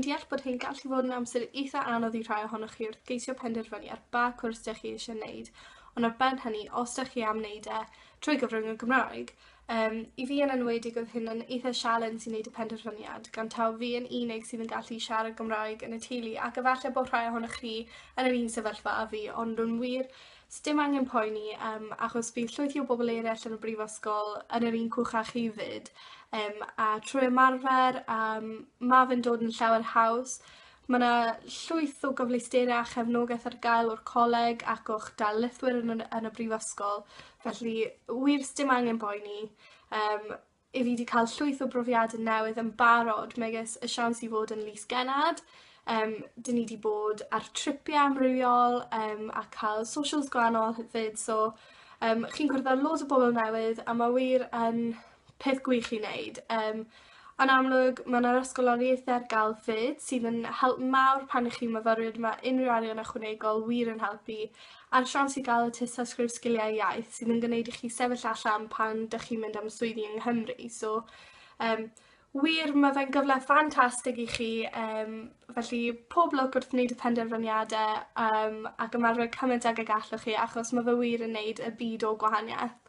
deall bod hi'n gallu fod yn amser eitha anodd i rhai ohonoch chi wrth geisio penderfynu ar ba cwrs dych chi eisiau wneud, ond ar ben hynny, os dych chi am wneud e trwy gyfrwng y Gymraeg, i fi yn enwedig oedd hyn yn eitha sialens i wneud y penderfyniad, gan taw fi yn unig sydd yn gallu siarad Gymraeg yn y teulu, ac efallai bod rhai ohonoch chi yn yr un sefyllfa â fi, ond yn wir, sdim angen poeni achos bydd llwythi o bobl eraill yn y brifysgol yn yr un cwch â chi 'fyd a trwy ymarfer ma' fe'n dod yn llawer haws. Ma' 'na llwyth o gyfleusterau a chefnogaeth ar gael o'r coleg ac o'ch darlithwyr yn y brifysgol, felly wir sdim angen boeni. 'Yf fi 'di cael llwyth o brofiadau newydd yn barod, megis y siawns i fod yn Lys Gennad, 'dyn ni 'di bod ar tripiau amrywiol a cael socials gwahanol hefyd, so chi'n cwrdd â loads o bobl newydd a ma' wir yn peth gwych i wneud. Yn amlwg ma' 'na'r ysgoloriaethau ar gael 'fyd sydd yn help mawr pan 'ych chi'n myfyrwyr, ma' unrhyw arian ychwanegol wir yn helpu a'r siawns i gael y tystysgrif sgiliau iaith sydd yn gwneud i chi sefyll allan pan 'dych chi'n mynd am swyddi yng Nghymru. So wir ma' fe'n gyfle ffantastig i chi felly pob lwc wrth wneud y penderfyniadau ac ymarfer cymaint ag y gallwch chi achos ma' fe wir yn neud y byd o gwahaniaeth.